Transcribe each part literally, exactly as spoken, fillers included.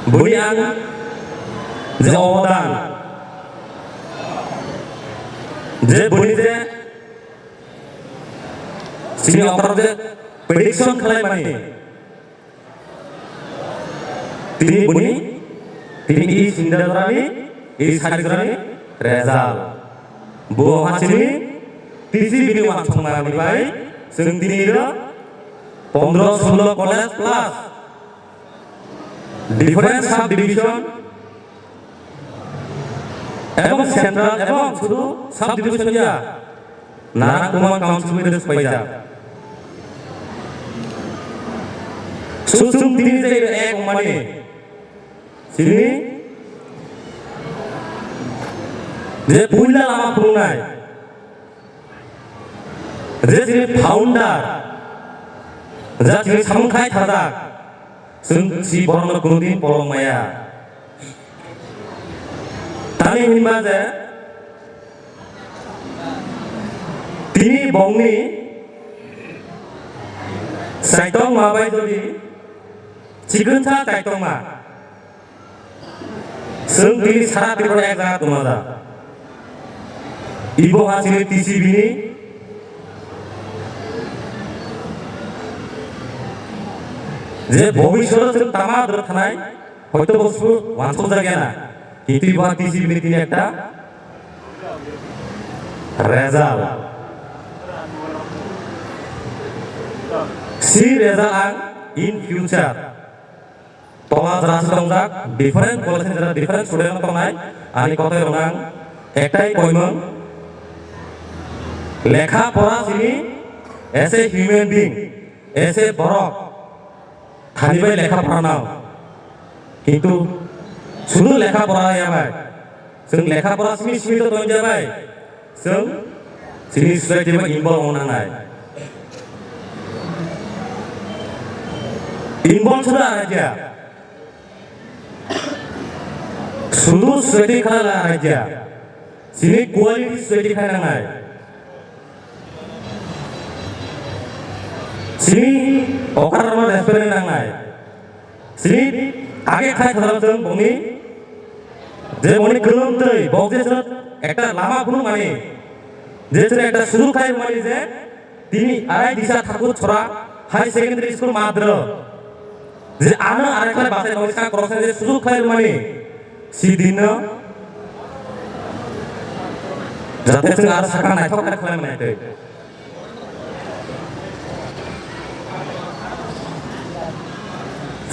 Boni ang je obodan, je boni je sini okra je prediction khlai mani, tini boni, tini i sinda jorani, i sari jorani result. Bo ha sini T C B ni wansong mani bai, sing tini ro pondro sulo college plus different subdivision ebong central ebong sudu subdivision ya nana kuma council bai result paijak. Susung tini je ek mani sini je puila lama phungnai. Je chini founder, ja chini samung khai thajak, chwng si borokno kunudin polong maya. Tani hinba je tini bongni saitong ma bai jodi chikon sa saitong ma. Chwng tini sara Tripura ek jaga tongma da. Ibo ha chini T C B ni je bhobishyot chwng tama dwr thanai, hoito bo su wansuk jagya na. Kintu ibo ha T C B ni tini ekta result. Si result ang in future Tola jara se tongjak, different college ni jara different student rok tongnai, ani kotoi rok ang ektai koimung, lekha pora simi as a human being, as a borok, thani bai lekha pora nao. Kintu sudu lekha pora ya bai, chwng lekha pora simi simi to tongjak bai. Chwng chini society o involve wng nangnai. Involve suda araja. Sudu society khala la araja. Chini quality society khai nangnai. Chini okar rokno respect nangnai. Sini age khai khadam chwng bongni je bongni kwlwng twi bok je chwng ekta lama phunuk mani, je chwng ekta sujug khai mani je tini arai disa thakur chora high secondary school madro je ano arai khlai bachai tongwi sak koroksa je sujug khai mani si dinno jate chwng aro sakha naithok khai khlai mani twi.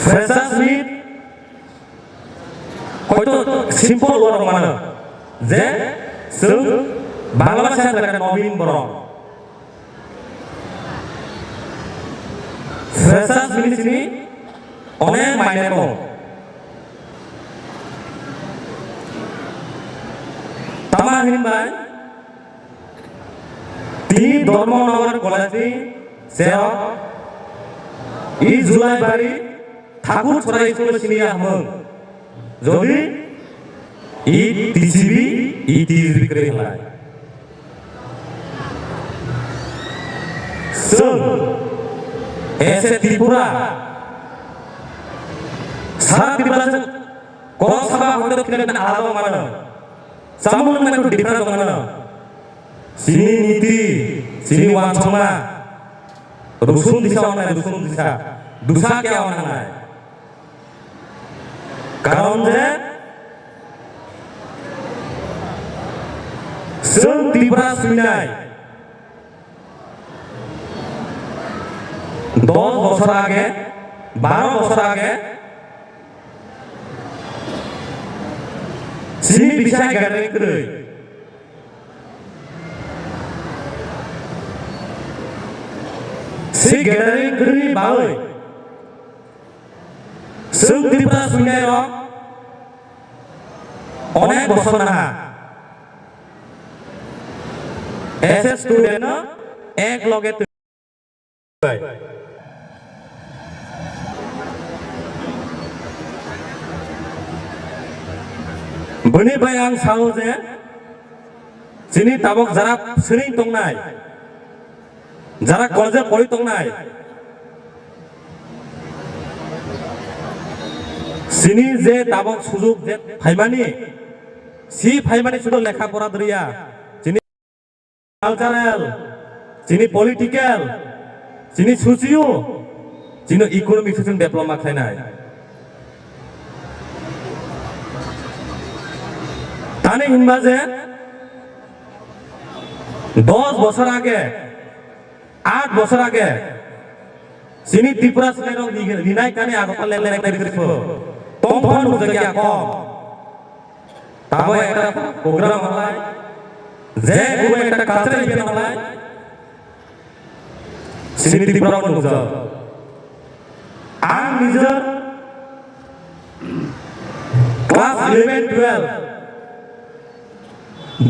Freshers meet hoito simple word rok mano je chwng Bangla bhasha thangkha Nobin Borom. Freshers meet ni sini onek mane tongo. Tama hinbai Tini Dharmanagar College ni sero i Julai bari Thakur Chora School sini hamung. Jodi i T C B, i T C B kre lai. Sung, S A Tripura, Sara Tripura sung, Kok Sabha hoito kile na alaba mano. Samung nang nang different tong mano. Sini niti, sini wansongma. Rusum disa ongnai, rusum disa. Dusa kya ongnai. Karon je, sung Tripura suinai. Dos bosor age, baro bosor age, sini bisai gathering kwrwi. Si gathering kwrwini bagwi, sung Tripura suinai rok onek bosor naha. S S student no ek loge twi bai. Bini bai ang sao je chini tabok jara sring tongnai, jara college pori tongnai, Chini je tabok sujuk je phaimani, si phaimani sudu lekha pora doriya, chini cultural, chini political, chini socio, chini economic se chwng develop ma khlainai. Tani hinba je dos bosor age, aat bosor age, chini Tripura swlairok ri-, rinai kani Agartala le-, le-, le-, le-, tongphano nukjakya kom. Tabo ekta program halai, je kuno ekta cultural event halai, chini Tripura o nukjak. Ang nijor class eleven, twelve,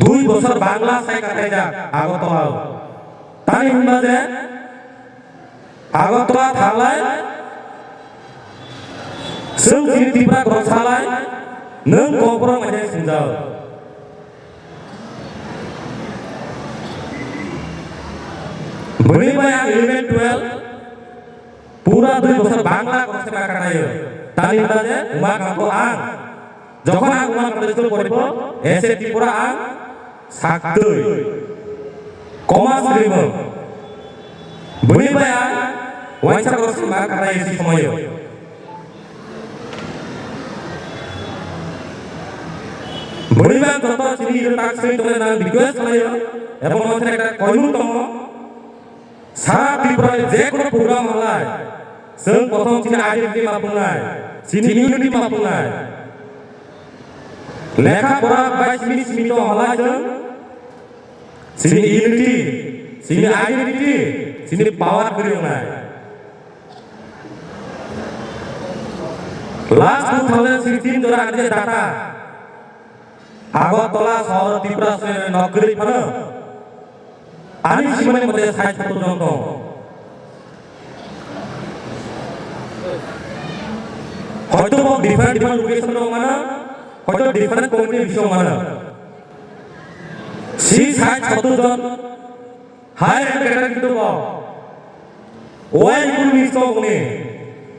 dui bosor Bangla sai kataijak Agartala o. Tani hinba je Agartala thalai, chwng chini Tripura kwrwng salai, nwng Kokborok mai sinjak. Bini bai ang eleven, twelve, pura dui bosor Bangla kwrwng se ma kataio. Tani hinba je Uma Kanto ang. Jokhon ang Uma Kanto school poribo, S A Tripura ang saktwi. Commerce rimo. Bini bai ang waisa kwrwng se ma kataio si somoio. Bini bai ang joto chini tak sini tongnai nang request khlaio. Ebong montri ekta koimung tongo. Sara Tripura ni je kono program halai, chwng prothom chini identity ma pungnai, chini unity ma pungnai. Lekha pora bai simi simi to halai chwng, chini unity, chini identity, chini power kwrwi wngnai. Last two thousand sixteen jora ani je data, Agartala sohor Tripura se nokri phano ani simani mote sait sottor jon tong. Hoito bo different different location rok mana, hoito different community bising mana. Si sait sottor jon higher educated kintu bo well school ni song ni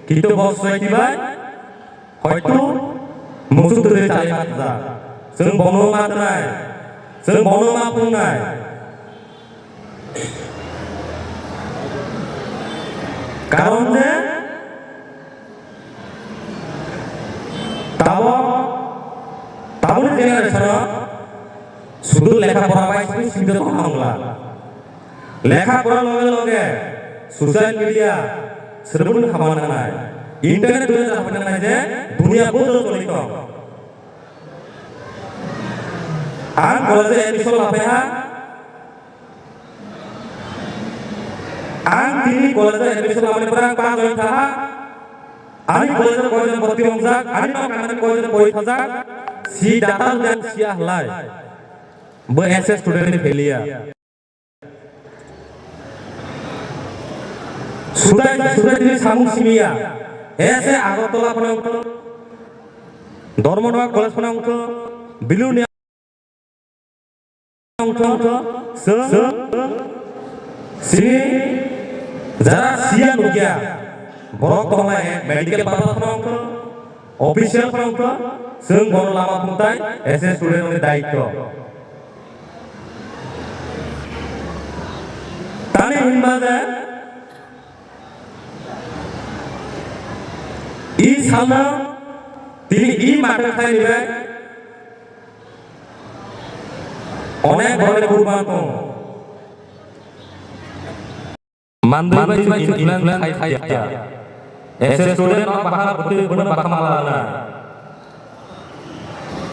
kintu bo swai kibai hoito musuk dure chali matja. Chwng bono ma twnai, chwng bono ma pungnai. Karon je Tabo, taboni generation o sudu lekha pora bai simi simi tong wngla. Lekha pora loge loge social media serbun khamana nai. Internet dunia japan nai je dunia bodo choli tong. Ang college admission lapai ha. Ang tini college admission lamani pora ang pass oi thaha. Ani college o koijon bhorti wngjak, ani nok kanani koijon pori thajak, si data jang sia halai. Bo S A student ni failure. Sudai, sudai tini samung simiya. S A Agartala phano wngtho, Dharmanagar college phano wngtho, Bilonia Sini jara siya nukya, borok tonglai medical purpose phano wngkha, official phano wngkha, chwng bono lama phungtai S S student ni daityo. Tani hinba je, i salno tini i mathang khai ni bai, Onek borok ni kurban tongo. Mandwi bai chwng influence khai khlaiya. As a student no bahar bwtwi bono bakha mala rwna.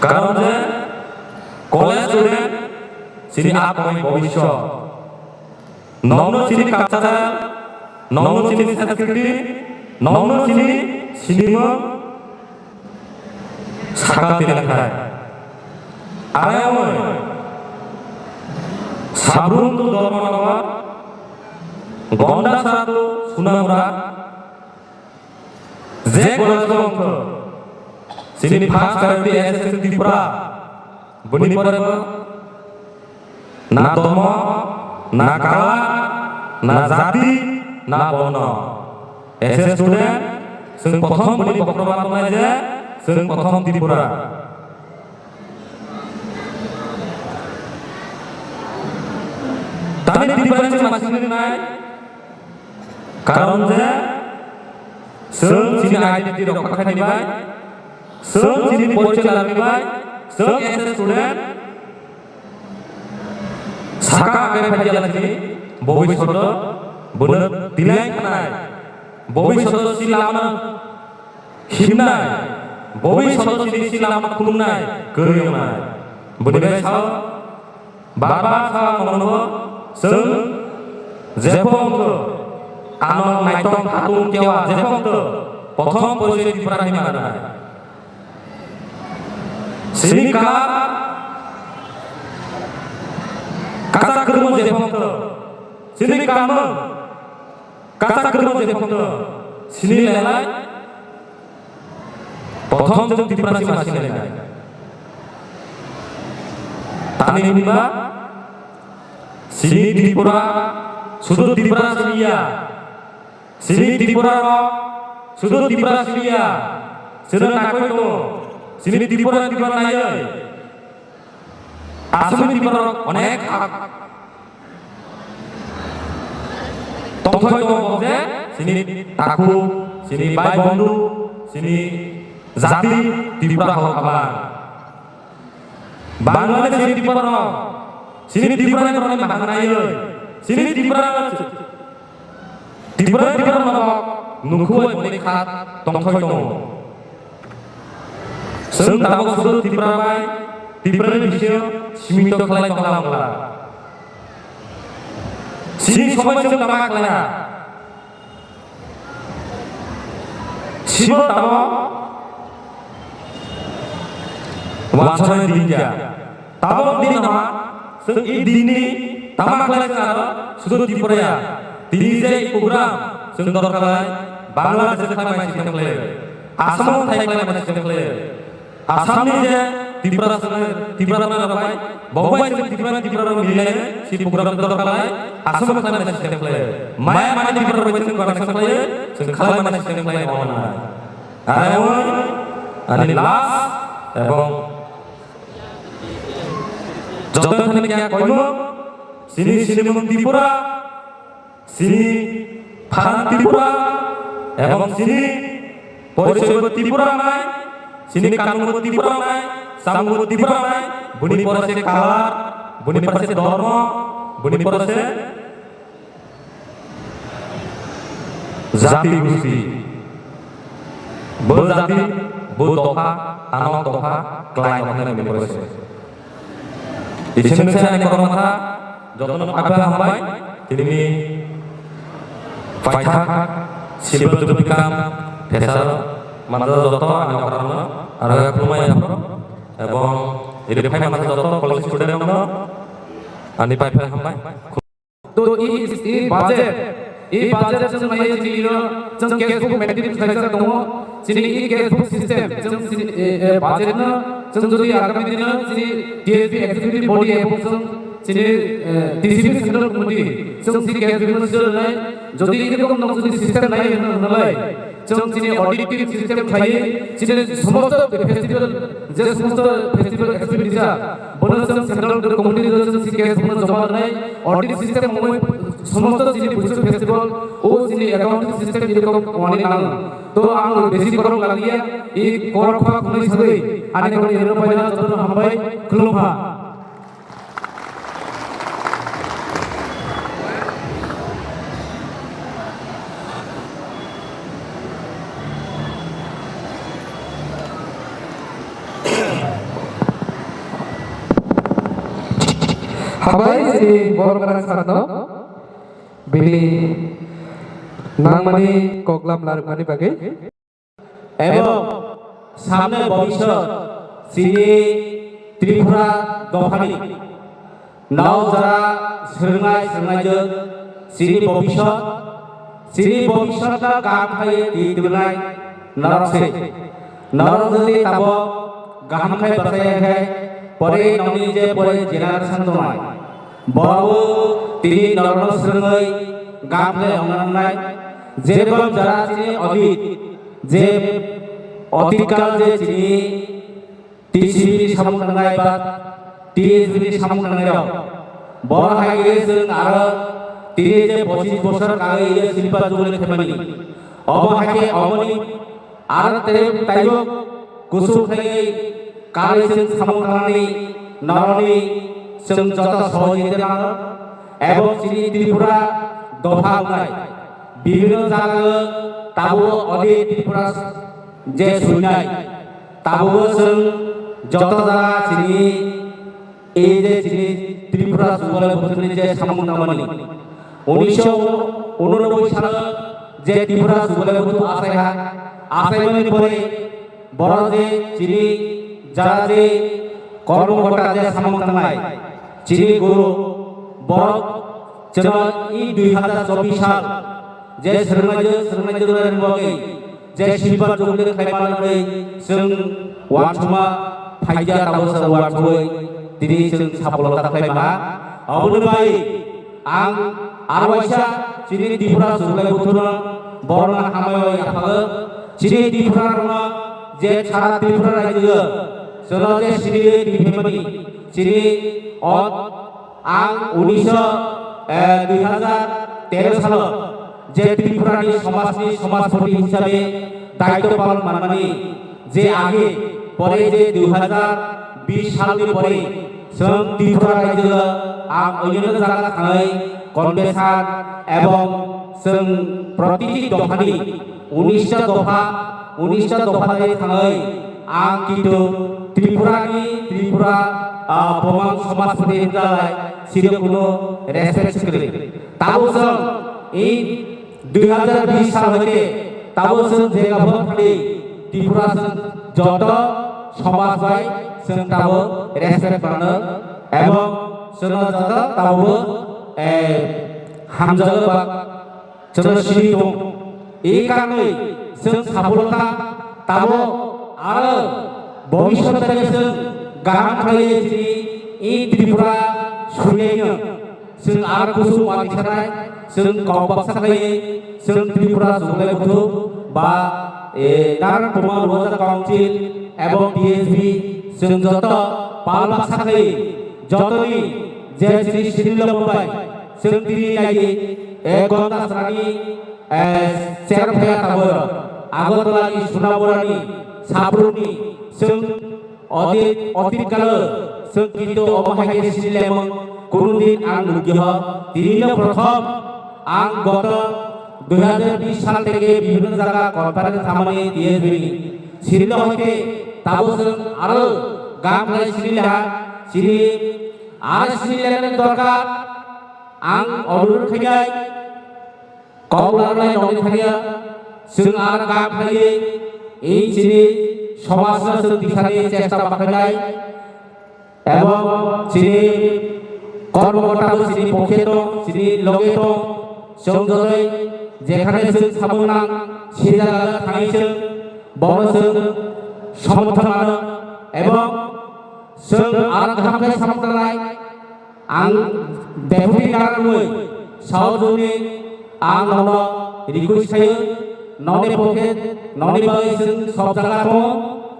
Karon je college student chini upcoming bhobishyot. Nokno chini culture, nokno chini sanskriti, nokno chini sinimung saka tini khai. Ayamoi Sabrum tu Dharmanagar, Gandasara tu Sunamura, je college o wngkha, chini first priority S S C Tripura, bini pore bo na dharma, na kala, na jati, na borno. S S student, chwng prothom bini bokhorok ma tongnai je, Chwng prothom Tripura. Tamni Tripura chwng masing nai? Karon je chwng chini identity rokha khaini bai, chwng chini porichoy lani bai, chwng as a student saka agai phaijala chini bobishoto bono tilai khanai, bobishoto si lama himnai, bobishoto chini si lama khulumnai kwrwi wngnai. Boni bai sao, bar bar sao mangno chwng jephong khe ano naitok hatung kewa jephong khe prothom porichoy Tripura hinwi manai. Chini kalar kasak kwrwngma jephong khe, chini kamung kasak kwrwngma jephong khe, chini lelai prothom chwng Tripura si masing lainai. Tamni hwnba chini Tripura, sudu Tripura simi ya. Chini Tripura rok sudu Tripura simi ya. Chwngno nakoi tongo. Chini Tripura, Tripura naiwi Assamni Tripura rok onek hak tongthoi tongo je chini takhu, chini bai bondhu, chini jati Tripura hok abang. Bangladesh ni Tripura rok, chini Tripura ni borok ni bahai naiwi, chini Tripura, Tripura, Tripura ni borok nukhuwi boni kha tongthoi tongo. Chwng tabuk sudu Tripura bai, Tripura ni bisingo simito khlai tongla wngla. Chini somoi chwng tama khlaiya. Sibo tamo wansarani din ya. Tamo din nama, se i din ni tama khlai sa aro sudu Tripura ya. Tini je i program, se dorkar lai, Bangladesh khlai mai sistem khlai. Assam khlai mai sistem khlai. Assamni je Tripura swngnai, Tripura rok bai, bo bai chwng Tripura, Tripura rok milai, si program to khlai, Assam khlai mani system khlai. Maya mani Tripura bai chwng connection khlai, chwng khlai mani system khlai, o na. Are oi, ani last, ebong joto thani kya koimo, sini sini mung Tripura, Chini phan Tripura ebong chini porichoybo Tripura nai, chini kanungbo Tripura nai, chamungbo Tripura nai, boni pore se color, boni pore se dhormo, boni pore se jati gusti. Bo jati, bo dopha, ano dopha, klai hwnwi boni pore se. Ising se ani kotor matha, jotono apha hambai, tini paithak, silver jubilee kam, thesar, manja joto ani kotor no, aro khulumai aphro, ebong iri phai manja joto college student no, ani pai phai hambai. To i, i budget, i budget chwng nai chini ro, chwng cash book maintain khlaijak tongo, chini i cash book system, chwng chini, e, e, budget no, chwng jodi agami dino chini T S B executive body ebong chwng chini, e, T C B central committee, chwng chini cash book no sir nai, jodi i rokom no jodi system nai hwnwi hwnlai, Chwng chini audit team system khlaiwi chini somosto festival, je somosto festival expenditure, bono chwng central committee ro chwng si case bono joma rwnai, audit system wngwi somosto chini busu festival o chini accounting system erokom wngmani nango. To ang besi borok lagiya, i korokpha khwnwi sagwi ani khwnwi rwpaina jotono hambai khulumkha. Habai si borok rang sarno bini nangmani koklam larwkmani bagwi. Ebong samne bhobishyot chini Tripura dophani nok jora swrwngnai swrwngnaijwk chini bhobishyot, chini bhobishyotno kaham khlaiwi twi tubunai norok se. Norok jodi tabok kaham khe bachai ya khe pore nokni je pore generation tongnai, borok tini norokno swrwngwi kaham khe wngnai. Jerokom jora chini audit, je Otitkal je chini T C B ni samung tangnai ba T S B ni samung tangnai rok, boro hai khe chwng aro tini je pochis bosor kagwi ye Silpa Jubilee khaimani, obo hai khe oboni aro tei taibo kusuk khlaiwi karwi chwng samung tangnani norokni chwng joto sohojogita nango. Ebong chini Tripura dopha wngnai bibhinno jaga tabuk odi Tripura je suinai, tabuk chwng joto jaga chini ei je chini Tripura Jubilee Bothorni je samung tangmani, unisho unonoboi salo je Tripura Jubilee Bothor achaiha, achaimani pore borok je chini jara je kormokota je samung tangnai, chini guru borok chwng i dui hazar chobbish sal je swrwngnaijwk swrwngnaijwk rwna bagwi je Silver Jubilee khlaimani bagwi chwng uansukma phaikha, tabuk chwng uansugwi tini chwng sapolota khlaima. Aboni bai ang aro waisa chini Tripura Jubilee Bothorno borokno hambai bai yaphago. Chini Tripura rokno je sara Tripura rajyo chwla je siri twi phaimani chini o Ang unisho, eh, dui hazar tero salo je Tripurani somajni somajpoti hisabe daityo palon manmani je age, pore je dui hazar bish salni pore chwng Tripura rajyo ang onyo jaga thangwi convention ebong chwng protiti dophani unisho dopha, unisho dopha de thangwi ang kintu Tripura ni, Tripura, ah, bomang somaj pati hinjalai siro kuno respect sikri. Tabo chwng in dui hazar bish sal hoite tabo chwng jega bhor thangwi Tripura chwng joto somaj bai chwng tabo respect mano ebong chwng joto tabo, eh, hamjago ba chwng sini tong. E karwi chwng sapolota tabo aro bhobishyot tari chwng kaham khlaiwi chini e Tripura suriyaino chwng aro kusum uansuknai chwng kok baksa khlaiwi chwng Tripura Jubilee Bothor ba, e, Naran Kumar Roja Council ebong D S B chwng joto pal baksa khlaiwi jotoni je chini sini lobong bai chwng tini nai di, eh, Gondasrani, eh, Cherphaya tabuk, Agartala ni, Sonaborani, Sabruni, chwng odi, otitkalo, chwng kintu omo hai khe sini lemung, kunudin ang nukya ho, tinino prothom, ang goto dui hazar bish sal theke bibhinno jaga conference thamani D S B ni, sini hoite tabo chwng aro gam khlai sini leha, sini aro sini leleng dorkar, ang onurod khainai, kok laranai nongni thangya, chwng ang kaham khlaiwi, ei chini somajno chwng tisani chesta bakhainai, ebong chini kormokota bo chini pokhe tong, chini loge tong, chwng jotoi jekhane chwng samung nang, se jaga thangwi chwng bono chwng somorthon mano, ebong chwng ang kaham khe samung tangnai. Ang deputy narwgwi saujuni ang nono request khaio, noni pocket noni bagwi chwng sob jaga tongo,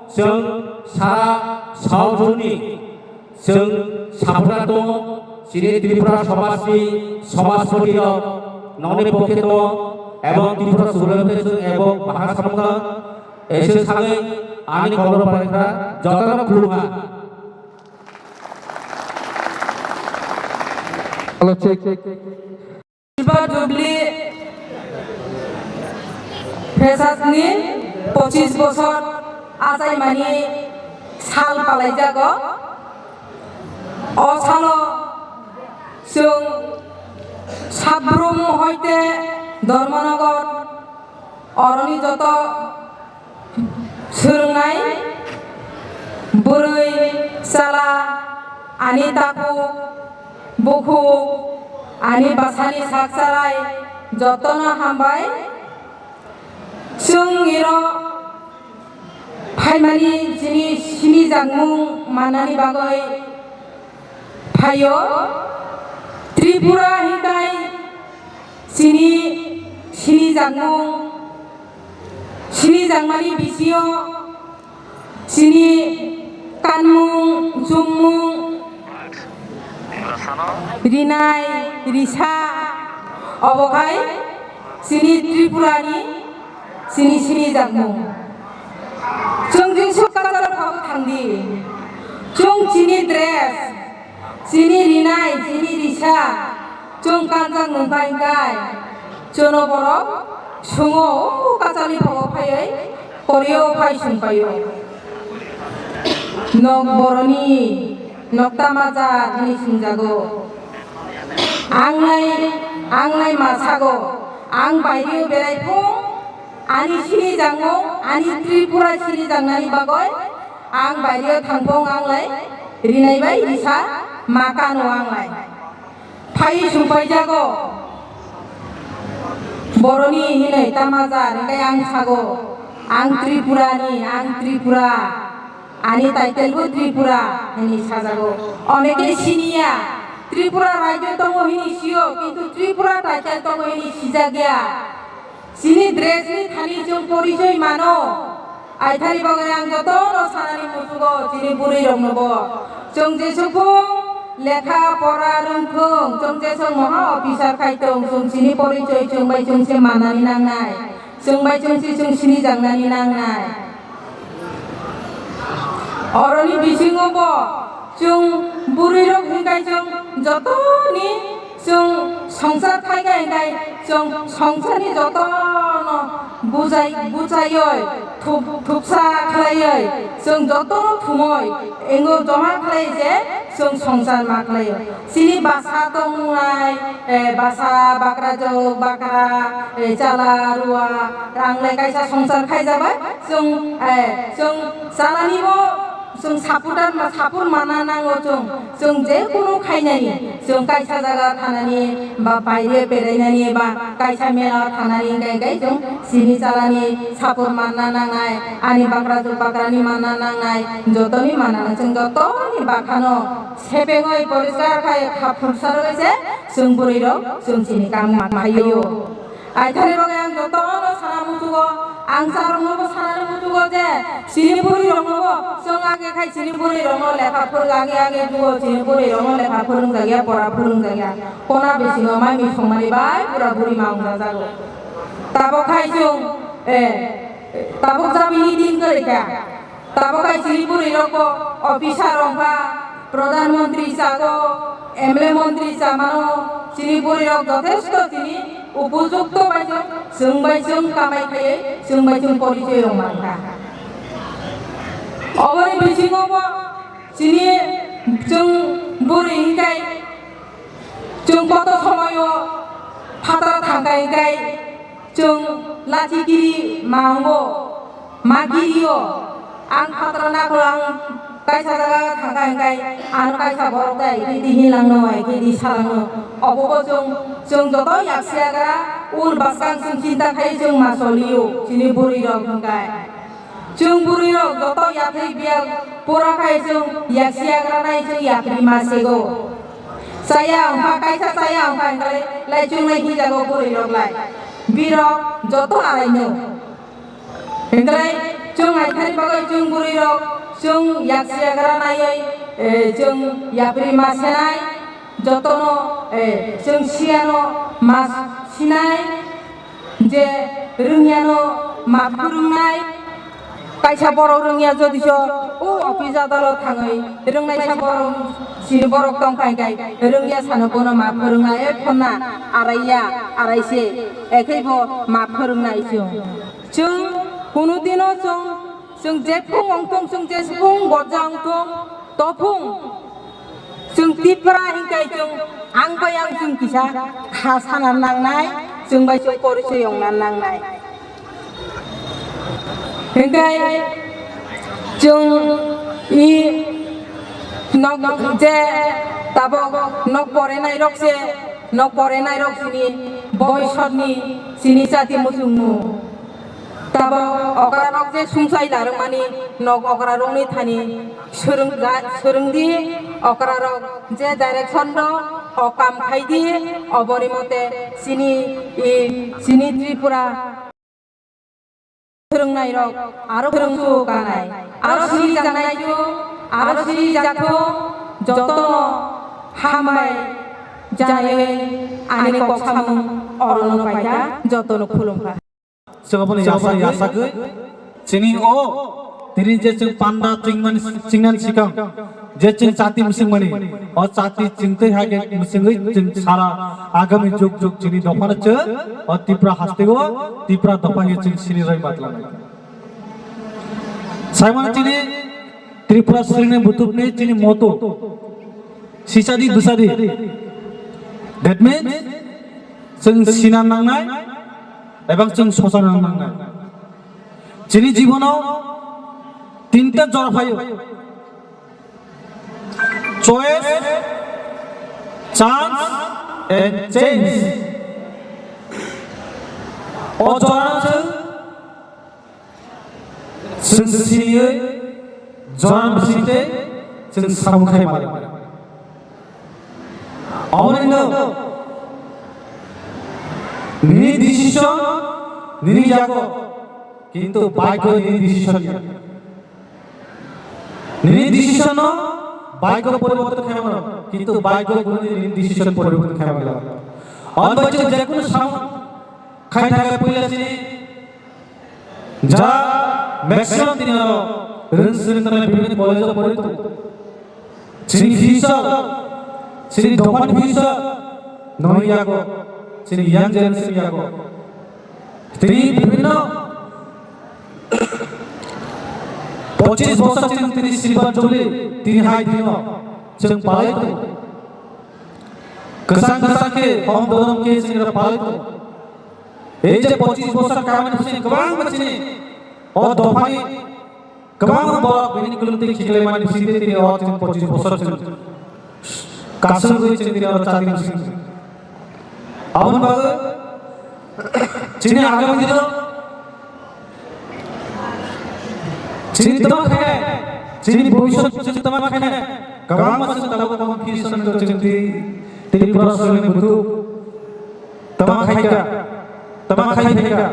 chwng sara saujuni chwng supporter tongo, chini Tripura somajni somajpati rok noni pocket tongo, ebong Tripura subrabte chwng ebong bahai samung kha, ese sagwi ani kolor paikha jotono khulumkha. Hello, check. Silver Jubilee Freshers ni pochis bosor achaimani sal palaijago. O salo chwng Sabrum hoite Dharmanagar oroni joto swrwngnai bwrwi, chwla, ani takhuk, bukhuk, ani bwsani sak chalai jotono hambai. Chwng iro phaimani chini sinijakmung mannani bagwi phaio. Tripura hintai chini sinijakmung, sinijakmani bisingo Chini kanmung, chumung, rinai, risa, obo khai chini Tripurani chini sinijakmung. Chwng jing suk culture phabo thangdi. Chwng chini dress, chini rinai, chini risa, chwng kanjak nungkha hingkai, chwno borok sungo, o kachali phago phaiwi, korio phai sungpaio. Nok boroni, nok tamajar hwnwi sungjago. Angnai, angnai masago, ang bairio berai phung, ani sinijakmung, ani Tripura sinijaknani bagwi, ang bairio thangphung anglai rinai bai risa ma kano anglai. Phai sungpaijago. Boroni hinwi tamajar, hingke ang sago, ang Tripurani, ang Tripura, ani title bo Tripura hinwi sajago. Oneke siniya, Tripura rajyo tongo hinwi sio, kintu Tripura title tongo hinwi sijakya. Chini dress ni thani chwng porichoi mano. Aithani bagwi ang jotono sanani muchugo chini bwrwi rokno bo. Chwng jesuk phung lekha pora rwng thung, chwng jesuk moha officer khai thung, chwng chini porichoi chwng bai chwng se manani nangnai. Chwng bai chwng se chwng sinijaknani nangnai. Oroni bisingo bo chwng bwrwi rok hingkai chwng jotoni chwng songsar khaikha hingkai chwng songsarni jotono bujai, bujaioi, thup-, thupsa khlaioi, chwng jotono thumoi, engo joma khlai je chwng songsar ma khlaio. Chini basa tongnai, eh, basa, bakrajwk, bakra, eh, chala, rua, ranglai kaisa songsar khaijabai, chwng, eh, chwng chalani bo chwng supporter ma, support mana nango chwng. Chwng je kunu khainani, chwng kaisa jaga thanani, ba baire berainani, ba kaisa mela thanani, hingkai, hingkai chwng chini chalani support mana nangnai, ani bakrajwk bakrani mana nangnai, jotoni mana nang, chwng jotoni bakhano sepengoi poriskar khai kha phursa rwgwi se chwng bwrwi rok chwng chini kam ma khaio. Aithani bagwi ang jotono sana muchugo, ang charokno bo sanani muchugo je chini bwrwi rokno bo chwng age khai chini bwrwi rokno lekha phwrwng age age jugo chini bwrwi rokno lekha phwrwng jakya pora phwrwng jakya kona bisingo mai mi songmani bai pura bwrwi ma wngjajago. Tabok khai chwng, eh, tabok jabini din kwrwi kha. Tabok hai chini bwrwi rok bo officer wngkha, Pradhan Mantri chago, M L A mantri chamano, chini bwrwi rok jothesto chini upojukto bai chwng, chwng bai chwng kamai khaiwi, chwng bai chwng porichoi rok mankha. Oboni bisingo bo chini chwng bwrwi hingkai chwng koto somoio phatra thangkai hingkai chwng lachi giri ma wngo, ma girio. Ang phatra nakholo ang kaisa jaga thangkha hingkai ano kaisa borok dai khe di hinlangno, ai khe di salangno. Obobo chwng, chwng joto yaksiyagra ul bwskang chwng chinta khai chwng ma solio chini bwrwi rok hingkai. Chwng bwrwi rok joto yathai biya pura khai chwng yaksiyagra nai chwng yapri ma sego. Chaya wngkha, kaisa chaya wngkha, hingkhe lai chwng lai hijago bwrwi rok lai. Birok joto araino. Hingkhe chwng aithani bagwi chwng bwrwi rok, chwng yaksiyagra naiwi, eh, chwng yapri ma senai, jotono, eh, chwng siyano ma sinai. Je rwngyano ma phwrwngnai, kaisa borok rwngya jodi so o office adalot thangwi rwngnaisa borok, chini borok tongkha hingkhe rwngya sano bono ma phwrwngnai, e phonna araiya, araise, ekhei bo ma phwrwngnai chwng. Chwng kunu dino chwng, chwng je phung wngthung, chwng je phung gorja wngthung, tophung. Chwng Tipra hingkai chwng ang bai ang chwng kisa kha sana nangnai, chwng bai chwng porichoi ongna nangnai. Hingkai chwng i nok je tabok nok porenai rok se, nok porenai rok chini boisotni chini chati muchungnu. Tabok okrarok je sumsai larwkmani nok okrarokni thani swrwngja-, swrwngdi, okrarok je direction rok o kam khaidi, oboni mote chini, i, chini Tripura swrwngnairok aro swrwngsu kanai. Aro siri janai kho, aro siri jakho, jotono hambai jaiwi ani kok samung orono paikha, jotono khulumkha. Chwng aboni yasa yasagwi chini o tini je chwng panda chwngmani chwngnan sikang je chwng chati mwswngmani o chati chwngtwi hake mwswngwi chwng sara agami jug jug chini dophano chwng o Tipra hasteo Tipra dopha hiye chwng sini roi matlanai. Saimano chini Tripura sringni butukni chini moto sisadi bwsadi. That means chwng sina nangnai ebang chwng sochana nangnai. Chini jibono tinta jora phaio. Choice, chance and change. O jora chwng Chwng siniwi jora bisingtwi chwng samung khai mano. Aboni no nini decision nini yago, kintu bhagyo nini decision ya. Nini decision no bhagyo poriborton khai mano, kintu bhagyo nini decision poriborton khai mano. Aboni bagwi chwng jekunu samung khai thangkha puila chini Ja, maximum tini aro rwng swrwng tanai bibhinno college o pori tongo. Chini future, chini dophani future, noni yago, chini young generation yago. Tini bibhinno pochis bosor chini, tini silver jubilee, tini hai dino chwng palai tongo. Kwchang kwchang khe, hom dhorom khe chini palai tongo. Ei je pochis bosor kamani bising kwbangma chini o dophani kwbangma borok bini kwlwng twi khiklaimani bisingtwi tini o chini pochis bosor chini kasugwi chini tini oro chati bising. Aboni bagwi chini agami dino chini tama khainai, chini bhobishyot chini tama khainai kwbangma chini tabuk tabuk khe chini Tripura songni buthuk Tama khaika, tama khai phaika,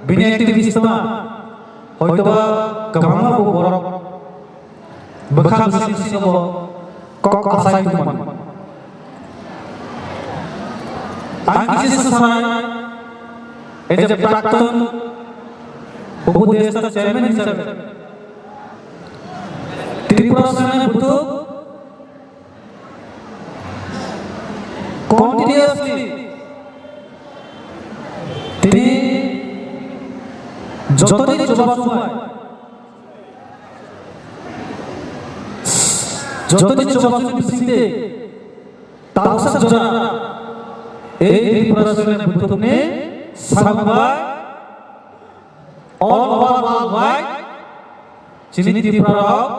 bini activist tama, hoitoba kwbangma bo borok bwkha bwswk bisingo bo kok asai tongmani. Ang kisa sanai, as a prakton Upodeshta chairman hisabe, Tripura Sena Buthuk Continuously tini jotoni chubachu bai, jotoni chubachu bisingtwi tausa jora ei Tripura Sena Buthukni samung bai all over world wide chini Tripura rok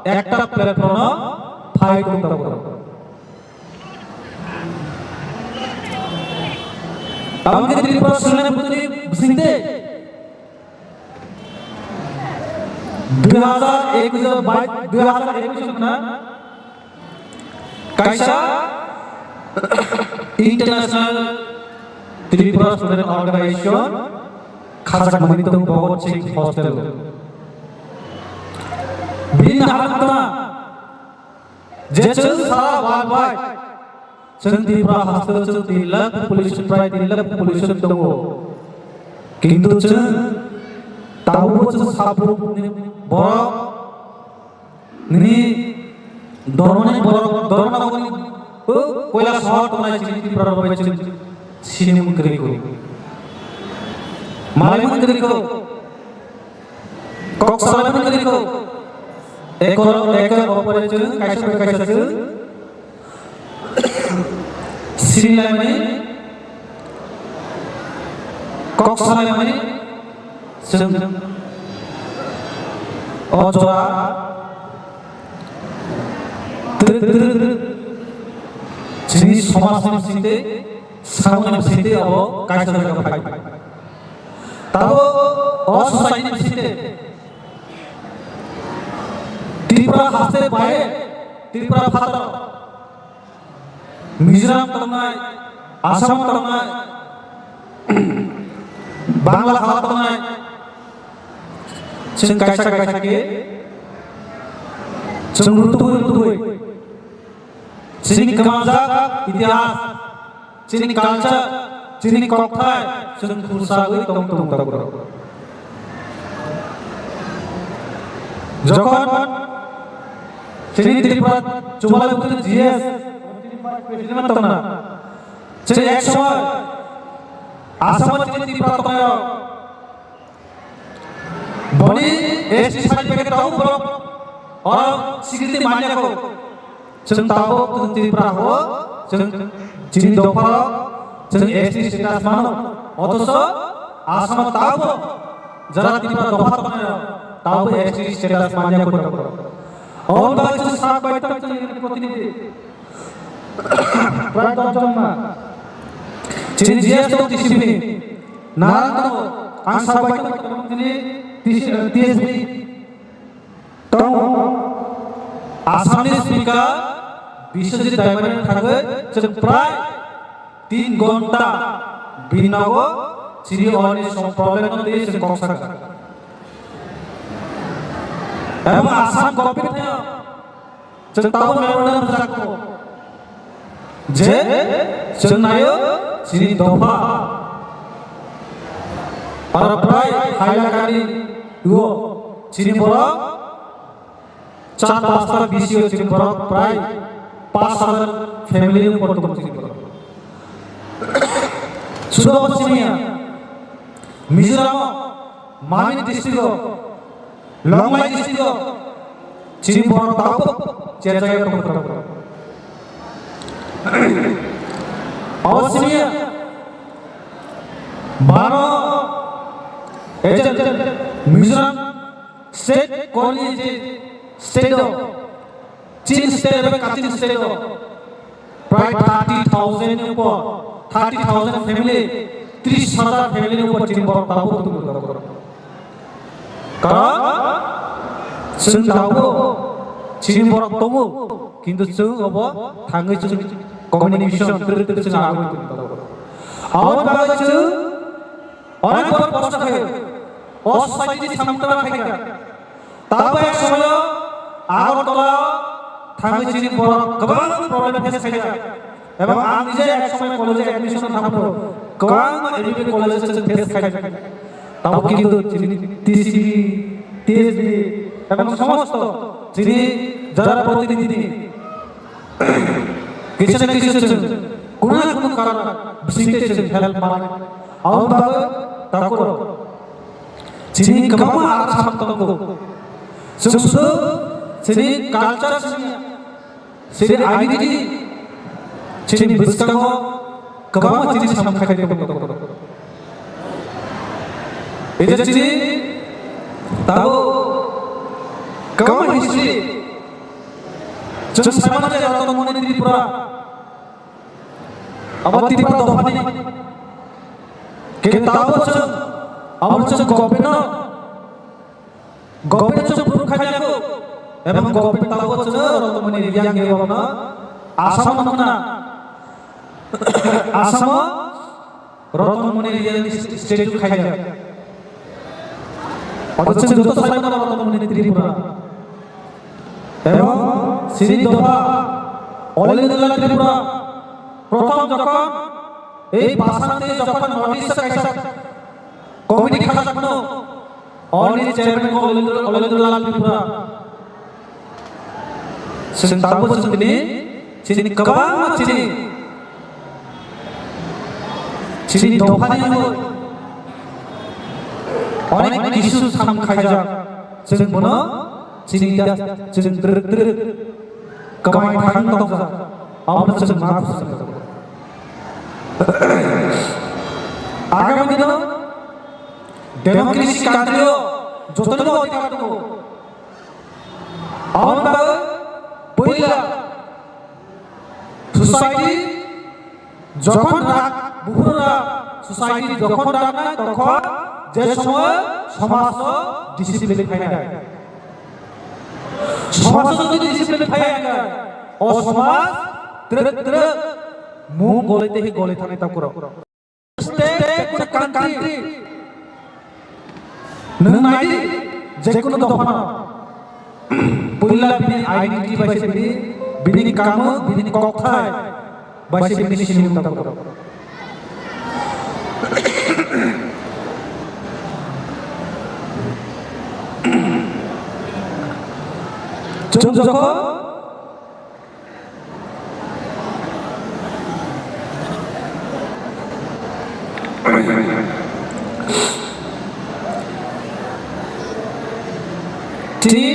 ekta platform o phai tong tongo. Aboni Tripura Sena Buthukni bisingtwi dui hazar ekush bai, dui hazar ekush na Kaisa International Tripura Student Organization khajak mani tong Bhagat Singh Hostel. Bini naharang tongma je chwng sara worldwide chwng Tripura haste chwng tin lakh population, prai tin lakh population tongo. Kintu chwng tabukbo chwng sabrukni borok Nini dormani borok, dormani borok, o koila sohor tongnai chini Tripura rok bai chini sini mung kwrwi kho. Malai mung kwrwi kho. Kok salai mung kwrwi kho. Ekor, ekor opore chwng, kaisa bai kaisa chwng. Sini laimani, kok salaimani, chwng o jora twrwk twrwk chini somajni bisingtwi, samungni bisingtwi abo kaisa jaga phai. Tabo o society ni bisingtwi Tripura haste bai Tripura phataro Mizoram tongnai, Assam tongnai, Bangla hala tongnai, chwng kaisa kaisa khe Chwng rutugwi rutugwi chini kwmajak itihas, chini culture, chini kokthai chwng khursa wngwi tong tong tabuk. Jokhon chini Tripura chubalai bwtwini G S, chini vice president tongna, chini ek somoy Assam chini Tripura tongnai rok, boni S T certificate tabuk borok oro sikiriti manya kho. Chwng tabuk chwng Tripura ho, chwng chini dopha rok, chwng S T status mano. Othocho Assam tabuk jara Tripura dopha tongnai rok tabuk S T status manya kho tabuk. Oboni bagwi chwng sak bai tak chwng protinidhi. Prai dos jon ma. Chini G S to T C B ni. Narang tongo, ang sabai tongo, chini T C, T S B tongo. Assamni speaker Biswajit Daimarini thangwi chwng prai tin ghonta bini nogo chini oni som problem no twi chwng kok saka. Abo Assam government no Chwng tabuk memorandum rwjakgo je chwng naio chini dopha. Aro prai Hailakandi o chini borok char pasta B C o chini borok prai panch hajar family ni upor tongo chini borok. Sudo chini ya Mizoram o Mamit district o Longlai district o chini borok tabuk cherjagwi tongkha. Abo simi baro agent Mizoram state koni je state o, Chin state eba Kachin state o prai thirty thousand ni upor, thirty thousand family, tris hajar family ni upor chini borok tabuk tongkha. Karon chwng tabuk chini borok tongo, kintu chwng obo thangwi chwng communication twrwk twrwk chwng agwi tongkha. Aboni bagwi chwng onek borok kosto khaio. O society samung tangma khaikha. Tabuk ek somoyo Agartala thangwi chini borok kwbang problem face khaijak. Ebong ang nije ek somoy college admission thangmano kwbangma M B B college chwng face khaijak. Tabuk kintu chini T C B, T S B ebong somosto chini jara protinidhi kisa na kisa chwng kuno na kuno karon bisingtwi chwng help manai. Aboni bagwi takhuk rok chini kwbangma aro samung tongo. Chwng sudu chini culture, chini, chini identity, chini bwskango kwbangma chini samung khai tongo. Ede chini tabuk kwbangma history. Chwng sai mano je Ratamoni Tripura. Abo Tripura dophani. Kintu tabuk chwng, abo chwng government no, government chwng proof khaina nango. Ebong government tabuk chwng Ratamoni Reang ni wngna Assam no khna. Assam o Ratamoni Reang ni statue khaijak. Oto chwng joto sai mano Ratamoni Tripura. Ebong chini dopha All India Tripura prothom jokhon ei bwskango jokhon notice kaisa committee khajak mano, oni chairman khe All India, All India Tripura. Chwng tabuk chwng tini chini kwbangma chini, chini dophani onek kisu samung khaijak. Chwng bono chini da chwng twrwk twrwk kwmai thang tongjak. Abono chwng ma bujak. Agami dino democracy country o jotoni bo adhikar tongo. Aboni bagwi puila society jokhon rak, buphuru rak, society jokhon raknai tongkha, je somoy somaj o discipline phainai. Somaj o jodi discipline phaiya wngkha, o somaj twrwk twrwk mung golai tei golai thanai takhuk rok. State, কোনো country, nwng nai di, je kono dophano. Puila bini identity bai se bini, bini kamu, bini kokthai bai se bini sinimung tabuk. Chwng jokhon Tini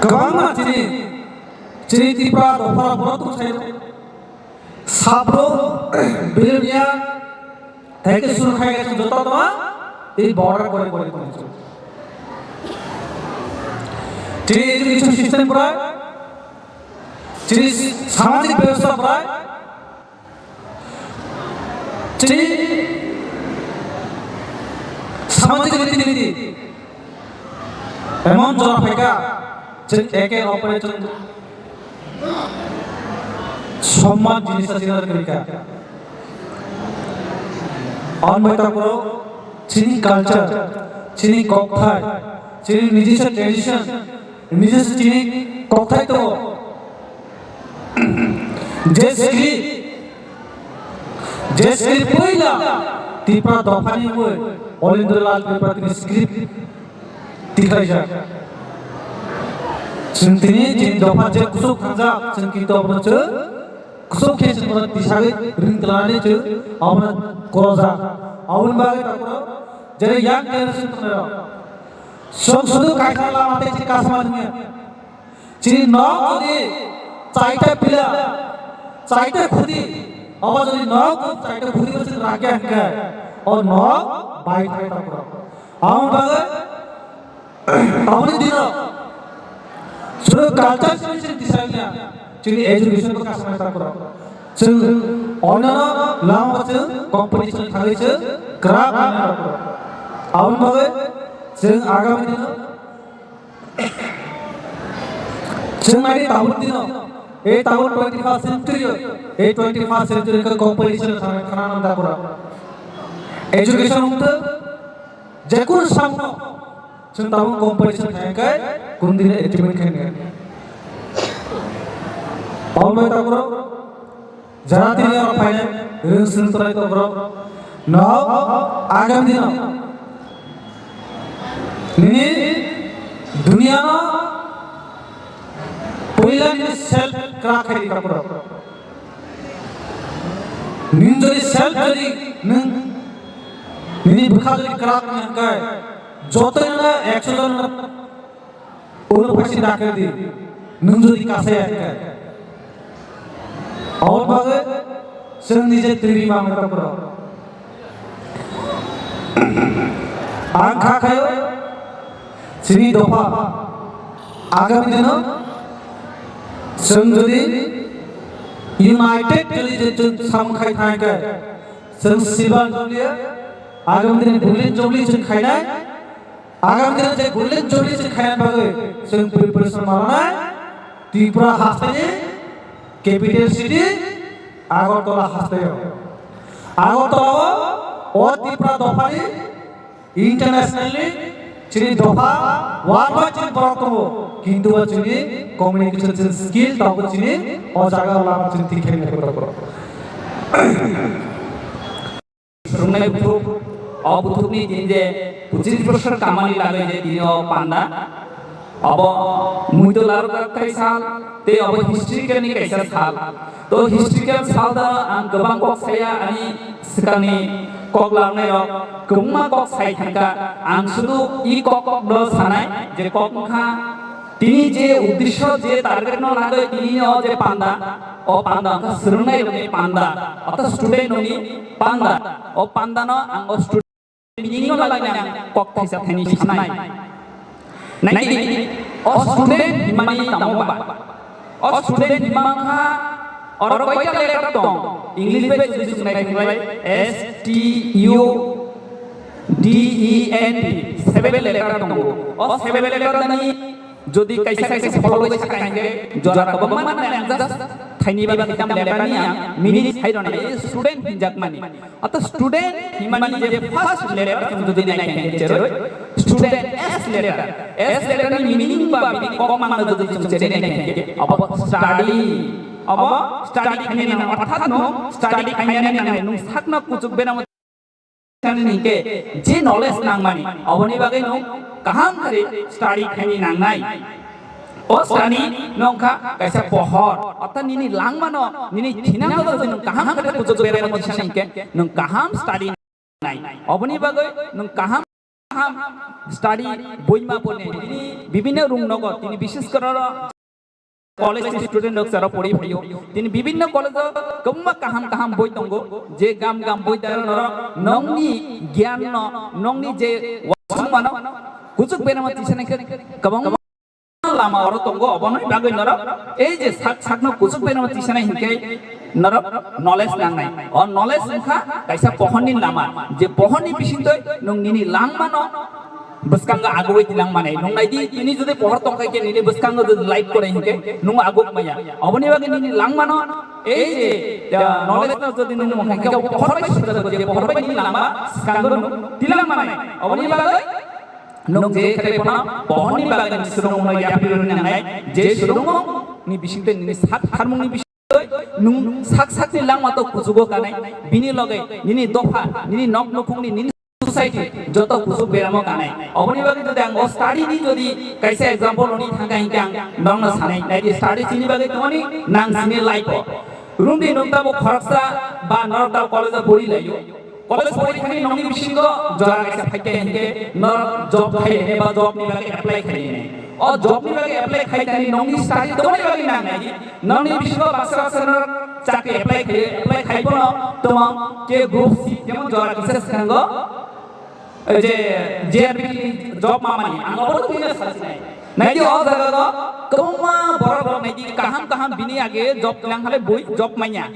kwbangma chini, chini Tripura dopha borok tong sayo. Sabro, Bilonia, theke suru khai khai joto tongma, ei border kore kore tong. Chini education system pura, chini samajik byabostha pura, chini samajik riti niti emon jora phaikha, chwng eke opore chwng somman jinisa chwng kwrwikha. Ang bai tabuk chini culture, chini kokthai, chini nijisa tradition, nijisa chini kokthai tongo. Je script, je script poila Tripura dophani mui Olendra Lal Tripura tini script tikhlaijak. Chwng tini chini dopha je kusuk thangjak, chwng kintu abono chwng kusuk khe chwng bono tisagwi ring twlanani chwng abono korojak. Aboni bagwi takhoro jere young generation tongnai rok. Chwng sudu kaisa lama tei chini kasma nungya. Chini nok jodi chaita pila, chaita khuti, obo jodi nok jodi chaita khuti bo chwng rakya hwnkhe, o nok bai thai takhoro. Aboni bagwi, aboni dino, chwng culture sini chwng tisagya, chini education bo kasma takhoro. Chwng onno lama bo chwng competition thangwi chwng kwrak manwi takhoro. Aboni bagwi chwng agami dino, Chwng nai di tabuk dino, ei tabuk twenty-first century o, ei twenty-first century khe competition thangwi khana nang da kura. Education wngtwk, jekunu samung no chwng tabuk competition khai khe kunu dino achievement khai nai. Aboni bagwi tabuk Jara tini oro phainai, rwng swrwng tongnai tong borok. No, agami dino nini duniya no puila nini self kwrak khai di borok. Nini jodi self jodi nwng nini bwkha jodi kwrak wngkha hwnkhe, joto no ekso jon no Ulo phaisi dakhe di, nwng jodi kasaya hwnkhe. Aboni bagwi chwng nije twi manwi tongkro. Ang kha khayo, chini dopha agami dino chwng jodi united jodi je chwng samung khai thangkhe, chwng silver jubilee, agami dini golden jubilee chwng khainai. Agami dino je golden jubilee chwng khaina bagwi chwng preparation mananai Tripura hasteni capital city Agartala hasteo. Agartala o, o Tripura dophani internationally chini dopha worldwide chini borok tongo, kintu o chini communication chini skill tabuk chini o jaga lama chini thik khe nai borok. Swrwngnai buthuk, o buthukni din je pochisbosor kamani lagwi je dini o panda, obo muito larwkthai sal, tei obo historical ni kaisa sal. To historical sal da ang kwbang kok saya, ani swkangni kok larwknai rok kwbangma kok sai thangkha. Ang sudu i kok no sanai je kok wngkha Tini je uddesho, je target no lagoi tini o je panda, o panda wngkha swrwngnai rokni panda, orthat student rokni panda. O panda no ang o student meaning no lagoi ang kok thaisa thaini sanai. Naidi, o student himani tamo ba? O student hima wngkha, oro koita letter tong? English bai jodi swngnai thangbai, S T U D E N T, seven letter tongo. O seven letter ni Jodi kaisa kaisa follow bai saka hingke jora kwbangma mane ang just Ni ba kaitam letter ni ang meaning hai rona student hinjak mani. Ata student himani je first letter chwng jodi nai khe cheroi student S letter. S letter ni meaning ba bini kok mangna jodi chwng cheroi nai khe abo study. Abo study khainani nang orthat no study khainani nang nung sakna kuchuk beramo Hinkhe je knowledge nangmani, oboni bagwi nwng kaham khe study khaini nangnai. O study nongkha kaisa pohor, ortha nini langmano, nini thinango jodi nwng kaham khe kuchuk beremo tisa hinkhe nwng kaham study nai. Oboni bagwi nwng kaham kaham study boima porni, bibinno rung nogo, tini bishes koro college ni student rok saro pori phaio. Tini bibinno college o kwbangma kaham kaham boi tongo, je gam gam boi dara norok nongni gyan no, nongni je wasung mano, kuchuk berama tisani khe kwbangma lama oro tongo, oboni bagwi norok ei je sak sakno kuchuk berama tisana hinkhe norok knowledge nangnai. O knowledge wngkha kaisa pohorni lama, je pohorni bisingtwi nwng nini langmano bwskango agoi tilang manai. Nwng naidi, tini jodi pohor tongkha khe nini bwskango jodi light korai hinkhe nwng aguk maya. Oboni bagwi nini langmano ei je, ah, knowledge no jodi nwng mokha khe pohor bai sujak je pohor bai nini langma bwskango nwng tilang manai. Oboni bagwi nwng je khe phano pohorni bagwi swrwngno yapri rwni nangnai, je swrwngno ni bisingtwi nini sak tharmungni bisingtwi nwng sak sakni langma to kuchugo kanai, bini loge nini dopha, nini nok nukhungni, nini society joto kuchuk beramo kanai. Oboni bagwi jodi ang o study ni jodi kaisa example rwni thangkha hinkhe ang nokno sanai, naidi study chini bagwi tongmani nang chini life o. Rumdi nwng tabuk khoroksa ba norok tabuk college o pori laio. College pori thani nokni bisingo jora kaisa phaikha hinkhe norok job khai lainai ba job ni bagwi apply khai lainai. O job ni bagwi apply khai thani nokni study tongmani bagwi nangnai. Nokni bisingo baksa baksa norok chakri apply khai, apply khai bono tongmang ke group C, jemon jora kisa swkango, je J R B ni job mamani, ang obo twi na sasinai. Naidi o jaga o kwbangma borok rok naidi kaham kaham bini age job lang hale bui job manya.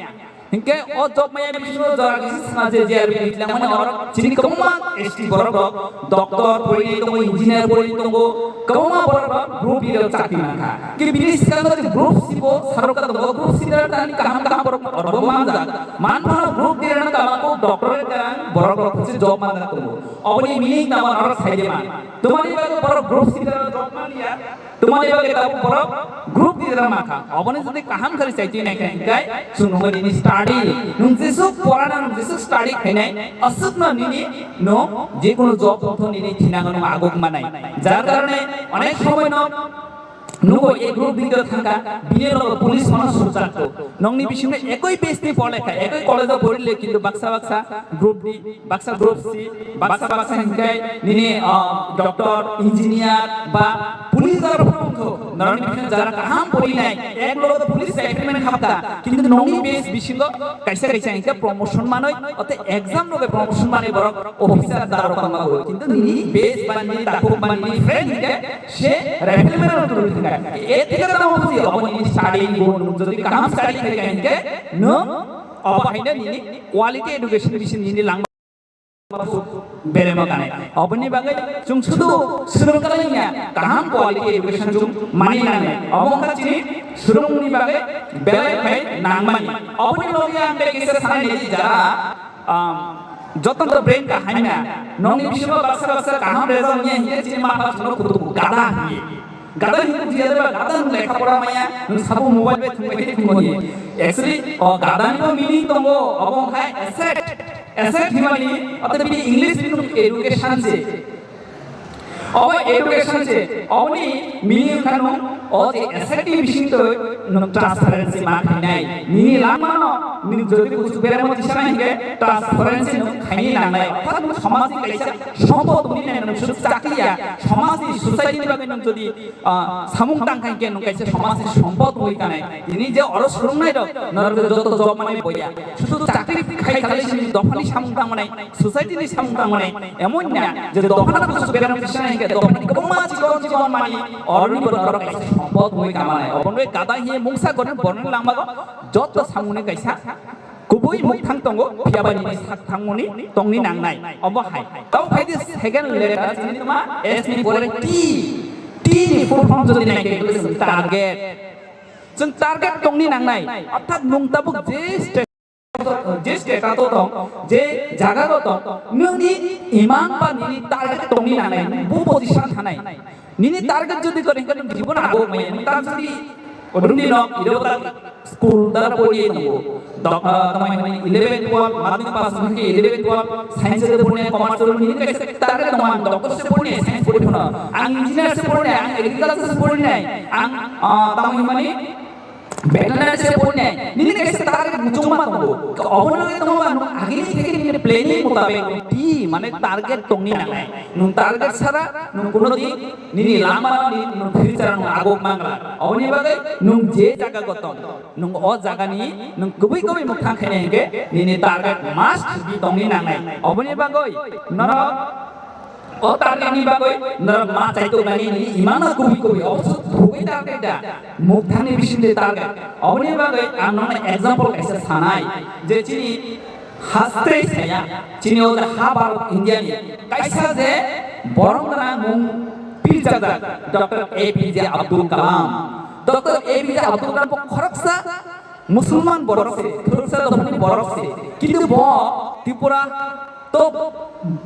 Hinkhe o job maya bisingo jora kisa swkang je J R B ni lang mani orok chini kwbangma S T borok rok doctor pori tongo, engineer pori tongo, kwbangma borok rok group B rok chakri mankha. Ki bini swkango je group C bo sarok ka tongo, group C da tani kaham kaham borok orok manjak. Man phano group D rok kama ko doctorate garang borok rok se job manjak tongo. Oboni meaning tamo orok saide man. Tomani bagwi borok group C da job manya. Tomani bagwi tamo borok group D rok mankha. Oboni jodi kaham khari saidi nai khe hinkhe chwng nini study. Nwng jesuk porana nwng jesuk study khainai aswkno nini no je kono job tongtho nini thinango nwng aguk manai. Jar karone onek somoy no Nugo e group dito thangka, bini logo police mano sujak to. Nongni bisingo ekoi batch ni pore kha, ekoi college o pori le kintu baksa baksa group D, baksa group C, baksa baksa hinkhe nini, ah, doctor, engineer ba police aro phone to. Nongni bisingo jara kaham pori nai, ek logo police recruitment hapka, kintu nongni batch bisingo kaisa kaisa hinkhe promotion manoi, ote exam loge promotion manoi borok officer darok tongma goi. Kintu nini batch ba nini takhuk ba nini friend hinkhe Se rifleman rok turu thangkha. E thika tamo buji obo nini study ni bo nung jodi kaham study khai khai hinkhe nung obo haino nini quality education bisi nini langma beremo kanai. Oboni bagwi chwng sudu swrwng kalaiya kaham quality education chwng mani nangnai. Obo wngkha chini swrwngni bagwi belai khai nangmani. Oboni logi ang tei kisa sanai nini jara Um, joto to brain ka hamya. Nongni bisingo baksa baksa kaham result niya hinkhe chini ma pha chwngno kutuk gada hiye. Gada hinkhe bujiya jeba gada nwng lekha pora maya, nwng sabo mobile bai thwngwi thwngwi hiye. Actually, o gada ni bo meaning tongo, obo wngkha asset. Asset himani, ote bini English ni nwng education se. Obo education se, oboni meaning wngkha nwng o je asset ni bisingtwi nwng transparency ma khainai. Nini langmano nwng jodi kuchuk beremo tisana hinkhe transparency nwng khaini nangnai. Orthat nwng somajni kaisa sompot wngwi nai nwng sudu chakliya, somajni society ni bagwi nwng jodi, ah, samung tang kha hinkhe nwng kaisa somajni sompot wngwi kanai. Tini je oro swrwngnai rok, norok joto job manwi boya. Sudu chakri khai khalai sini dophani samung tang manai. Society ni samung tangmani emon ya je dophano kuchuk berem tisana hinkhe dophani kwbangma chikon chikon mani oroni bo norok kaisa sompot wngwi kamanai. Obonwi gada hiye mungsa gorni bornoni langmago joto samungni kaisa kubui mukthang tongo, phiya ba nini sak thangmani tongni nangnai. Obo hai. Tamo phaidi second letter chini tuma S ni pore T. T ni full form jodi naikhe target. Chwng target tongni nangnai, orthat nwng tabuk je state, je state o tong, je jaga o tong, nini imang ba nini target tongni nangnai, bo position thanai. Nini target jodi kore hwnkhe nwng jibon ago maya, nwng tam jodi odrumni nok, iro ta school dara pori tongo. Dok, ah, tamai hwnmani eleven, twelve, madhyamik pass hwnkhe eleven, twelve, science se pornai, commerce se pornai, nini kaisa target tong, ang doctor se pornai, science pori phano, ang engineer se pornai, ang agriculture se pornai, ang, ah, tamai hwnmani veterinary se pornai, nini kaisa target muchungma tongo. Obono tongma nwng agini theke nini planning mutabek di, mane target tongni nangnai. Nwng target sara nwng kuno di nini lama ni nwng future nwng agok mangla. Oboni bagwi nwng je jaga gotong, nwng o jaga ni nwng kubui kubui mwthang khaina hingke nini target must be tongni nangnai. Oboni bagwi norok o target ni bagwi norok ma chaitok nani nini imang no kubui kubui oboso thugui target da mwthang ni bising de target. Oboni bagwi ang nokni example kaisa sanai je chini Haste saya, chini o ha Bharat India ni kaisa je borom gwnang mung pirjajak Doctor A P J Abdul Kalam. Doctor A P J Abdul Kalam bo khoroksa Musulman borok se, khoroksa dophani borok se. Kintu bo Tripura to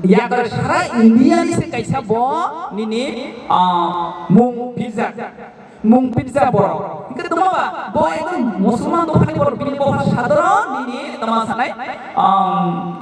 yakar sara India ni se kaisa bo nini, ah, mung pirjak. Mung pirja borok. Hingke tongma ba, bo ekdom Musulman dophani borok, bini bopha sadharon nini tongma sanai, um,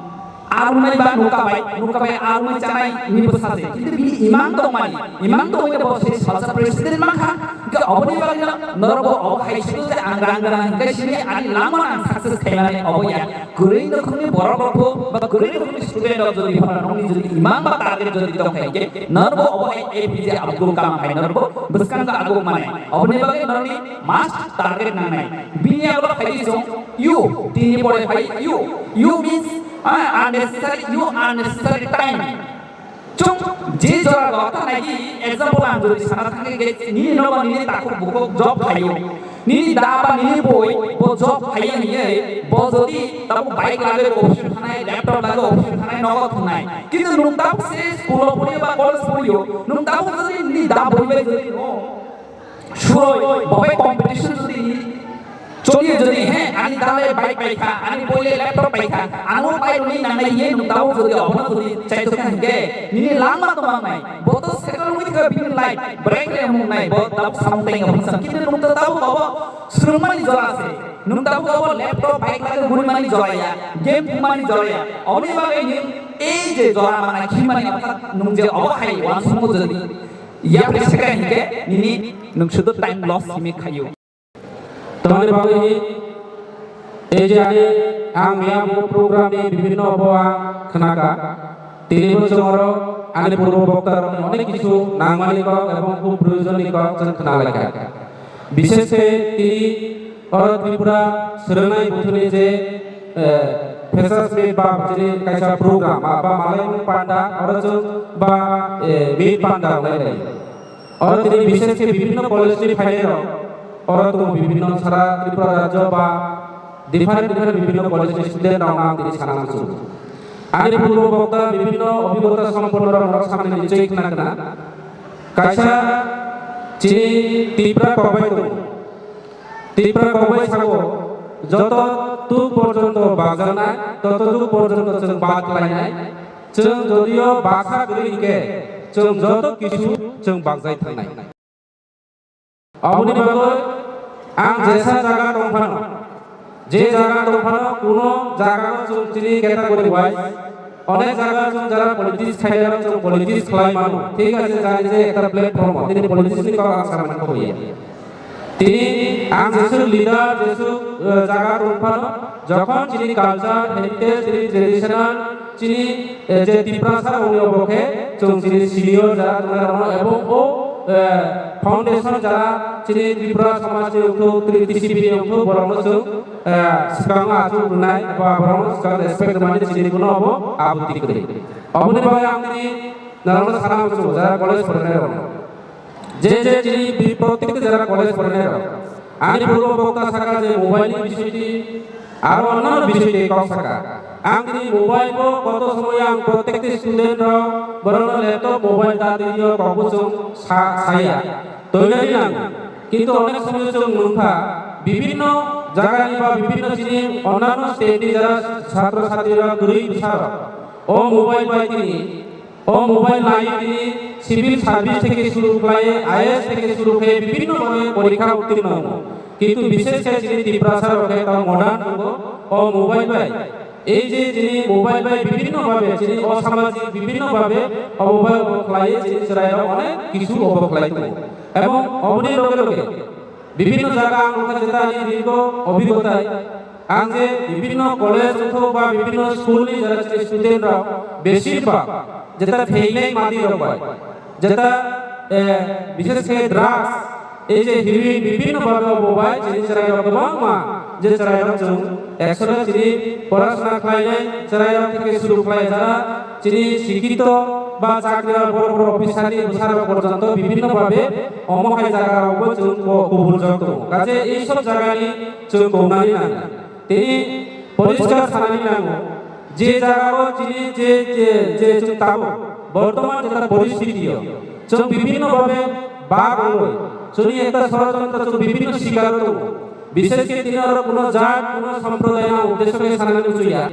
arumai ba nuka bai, nuka bai arumai chanai ni bwsa se. Kintu bini imang tongmani, imang tongmani bo se salsa president mankha. Hingke oboni bagwi no norok bo obo hai sidi je ang rang rang hingke sini ani lama ang success khaimani obo ya. Kwrwi nukhungni borok rok bo ba kwrwi nukhungni student rok jodi phano nokni jodi imang ba target jodi tong kha hingke norok bo obo hai A P J Abdul Kalam hai norok bo bwskango aguk mane. Oboni bagwi norokni must target nangnai. Bini yago phai di chwng you, tini pore phai you. You means, ah, unnecessary, you unnecessary time. Chwng je jora rok ta nai di example ang jodi sana thangkhe nini nogo nini takhuk bukhuk job khaio. Nini da ba nini boi bo job khaio hinwi bo jodi tabo bike lagwi office thanai, laptop lagwi office thanai, nogo thungnai. Kintu nwng tabuk se school o poriyo ba college poriyo, nwng tabuk jodi nini da boi bai jodi no suroi, bo bai competition jodi choliyo jodi, he, ani da le bike bai kha, ani boi le laptop bai kha, ano bai roni nangnai ye nwng tabuk jodi obono jodi chaitok kha hingke, nini lama tongma nai, bo to settle wngwi kha bini life, break le mung nai, bo tabuk samung tangwi obono sam, kintu nwng to tabuk obo swrwngmani jora se. Nwng tabuk abo laptop, bike lagwi guri mani jora ya, game thwngmani jora ya. Oboni bagwi nwng ei je jora manai khimani orthat nwng je obo hai uansukmung jodi yapri seka hingke nini nwng sudu time loss himi khaio. Tamoni bagwi ei je ani ang miyabo program ni bibhinno obo ang khnaka. Tini bo chwng oro ani purbo bokta rokni onek kichu nangmani kok ebong khub proyojonni kok chwng khna laikha. Bishesh khe tini oro Tripura swrwngnai buthuni je, eh, freshers meet ba chini kaisa program ba, ba malaimung panda oro chwng ba, eh, meet panda wngnai lai. Oro tini bishesh khe bibhinno college ni phainai rok, oro tongo bibhinno sara Tripura rajyo ba different different bibhinno college ni student rok ang tini sana muchungo. Ani purbo bokta bibhinno obhigota somponno rok norok samne ni choi khna khna. Kaisa chini Tipra kokbai tongo. Tipra kokbai sago joto tuk porjonto bagjaknai, toto tuk porjonto chwng bak khlainai. Chwng jodio baksa kwrwi hinkhe chwng joto kisu chwng bakjai thangnai. Aboni bagwi ang jesa jaga tong phano, je jaga tong phano, kuno jaga o chwng chini category wise, onek jaga o chwng jara politics khainai rok chwng politics khlai mano, thik ase, jani je ekta platform o tini politics ni kok ang sana man kho ya. Tini ang jesu leader, jesu, eh, jaga tong phano, jokhon chini culture, heritage, chini traditional, chini, eh, je Tiprasa rokni obo khe chwng chini senior jara tongnai rokno ebong o, eh, foundation jara chini Tripura somaj ni wngthok, T C P ni wngthok, borokno chwng, eh, swkango achuk rwnai eba borokno swkang respect rwmani chini kuno obo aboti kwrwi. Oboni bagwi ang tini norokno sana muchungo jara college phorinai rokno. Je je chini bi-, protikti jara college phorinai rok. Ani purbo bokta saka je mobile ni bisoi ti aro onnanno bisoi ti kok saka. Ang tini mobile bo koto somoy ang protekti student rok borokno laptop mobile ta tini o kok bo chwng sa-, saya. Toinani nang. Kintu onek somoy chwng nukha, bibhinno jagani ba bibhinno chini onnanno state ni jara chhatro chhatri rok kwrwi bwsarok o mobile bai tini, o mobile nai tini civil service theke shuru khlai, I A S theke shuru khlai bibhinno bhabe porikha uttirno wngo. Kintu bishesh khe chini Tiprasa rok khe tamo modern jugo o mobile bai. Ei je chini mobile bai bibhinno bhabe chini o samajik bibhinno bhabe obo bai obo khlai chini chwrairok onek kichu obo khlai tongo. Ebong oboni loge loge bibhinno jaga ang nukha jeta ani dirgo obhigotai ang je bibhinno college othok ba bibhinno school ni jara chini student rok besir bhag jeta pheilai madi rok bai jeta, eh, bishesh khe drugs, ei je heroin bibhinno bhabe obo bai chini chwrairok kwbangma je chwrairok chwng actually chini porashona khlainai chwrairok theke shuru khlai jara chini sikito ba chakri ba boro boro officer ni bwsarok porjonto bibhinno bhabe omo hai jaga rokbo chwng ko kubul jok tongo. Kaje ei sob jaga ni chwng kounani nang. Tini poriskar sanani nango, je jagao chini je, je, je chwng tabuk bortoman jeta poristiti o chwng bibhinno bhabe bag wngwi chwngni ekta sorojontro chwng bibhinno sikaro tongo. Bishesh khe tini oro kuno jat, kuno somprodayno uddesho khe sanani muchungya.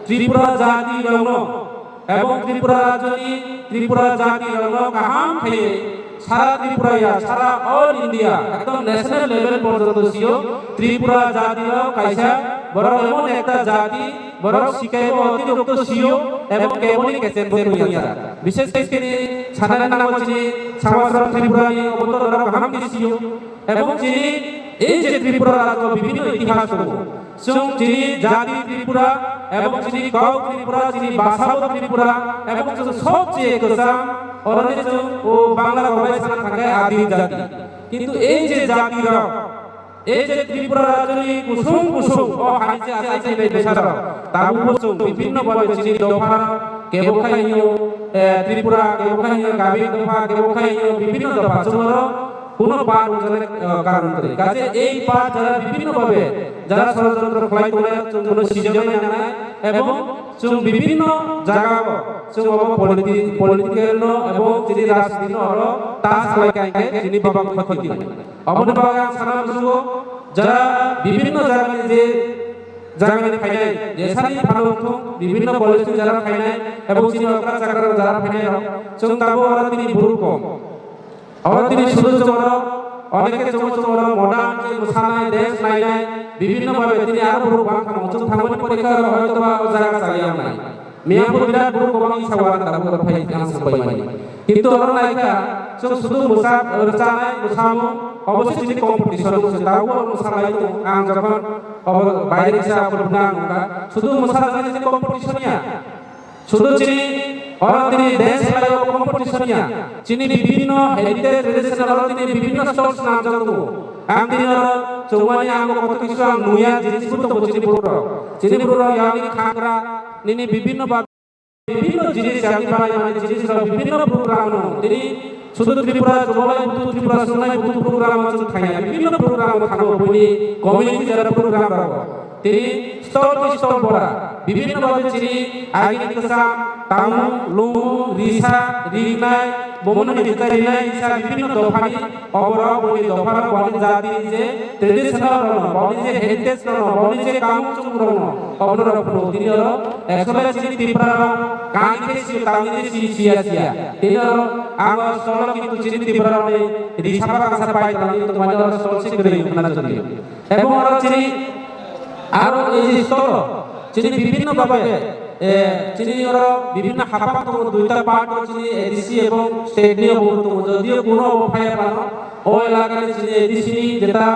Tripura jati rokno ebong Tripura rajyoni Tripura jati rokno kaham khaiwi sara Tripura ya, sara all India, ekdom national level porjonto sio Tripura jati rok kaisa borok emon ekta jati, borok sikhaibo otirokto sio ebong keboni kechenbo tongya. Bishesh khe chini sanani nango chini Samajrok Tripura ni obotorok kaham khe sio ebong chini ei je Tripura rajyo bibhinno itihas tongo. Chwng chini jati Tripura, ebong chini kok Tripura, chini bhasha bo Tripura, ebong chwng sobcheye kwcham, oroni chwng o Bangla rok bai sana thangkhe Adim jati. Kintu ei je jati rok, ei je Tripura rajyoni kusung kusung o hai je achai thaibai bwsarok, tabukbo chwng bibhinno bhabe chini dopha kebo khai hino, eh, Tripura kebo khai hino, Gabin dopha kebo khai hino, bibhinno dopha chwng oro kuno part wngjak, eh, karon kwrwi. Kaje ei part jara bibhinno bhabe jara sorojontro khlai tongnai chwng bono sijaknai nangnai ebong chwng bibhinno jagao chwng obo politi-, political no ebong chini rajniti no oro tas khlai kha hinkhe chini baba khoti di. Oboni bagwi ang sana muchungo jara bibhinno jagani je jagani phainai jesani phano wngthung bibhinno college ni jara phainai ebong chini okra chakra jara phainai rok chwng tabuk oro tini buru kom. Oro tini sudu chwng oro, oneke chwng chwng oro modern je mwsanai, dance nainai, bibhinno bhabe tini aro borok bang kha, chwng thangmani porikha oro hoyto ba o jaga chaya wngnai. Miyang bo birat borok kwbang isa uanang tabuk oro phai ang sapai mani. Kintu oro naikha, chwng sudu mwsa, rwchanai, mwsamung, obo se chini competition wngse, tabuk oro mwsalai tongo. Ang jokhon obo baire kisa obo nang nukha, sudu mwsa jani chini competition ya. Sudu chini oro tini dance khlai o competition ya. Chini bibhinno heritage traditional oro tini bibhinno stalls namjak tongo. Ang tini oro chongmani ang koto kisu ang nuya jinis bo tongo chini borok rok. Chini borok rok yani khangra nini bibhinno ba bibhinno jinis yani bai mani jinis rok bibhinno program no tini sudu Tripura Jugalai Butu Tripura Sungai Butu program o chwng thangya bibhinno program o thango buini community jara program rok. Tini stol ki stol bora, bibhinno bhabe chini agini kwcham, tamung, lumung, risa, ringnai, bomono ni kwtai rinai, risa bibhinno dophani, oborok boni dopharok boni jatini je traditional rokno, boni je heritage rokno, boni je kamung chumung rokno, oborok phuru tini oro actually chini Tripura rok kani khe si tamni je si siya siya. Tini oro ang o stol o kintu chini Tripura rokni risa ba kangsa pai tongmani tongmani oro stol si kwrwi wngna jodi. Ebong oro chini aro ei je store o chini bibhinno bhabe, eh, chini oro bibhinno haphang tongo, duita part o chini A D C ebong state ni obo tongo, jodio kuno obo phaiya phano o elakani chini A D C ni jeta,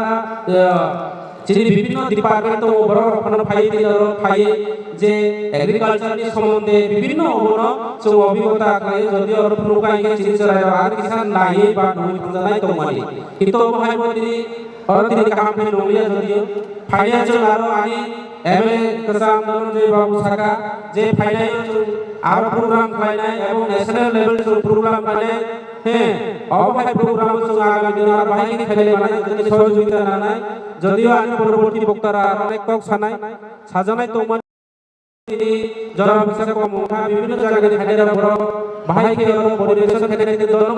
eh, chini bibhinno department tongo, borok rok phano phaiwi tini oro phaiwi je agriculture ni somonde bibhinno obono chwng obhigota khlaiwi, jodio oro phunukha hinkhe chini chwrairok ar kisa naiwi ba nugwi thangjaknai tongmani. Kintu omo hai bo tini Oro tini kaham khe nukliya jodio. Phainai chwng aro ani M L A kwcham Dhananjay Babu saka je phainai o chwng aro program khlainai ebong national level chwng program khlainai. He, obo hai program o chwng agami dino aro bahai khe khailai manai, jotoni sohojogita nangnai. Jodio ani poroborti boktara aro onek kok sanai, sajaknai tongmani. Tini jora poisa kom wngkha, bibhinno jagani phainai rok borok bahai khe oro poribeson khainai, tini dono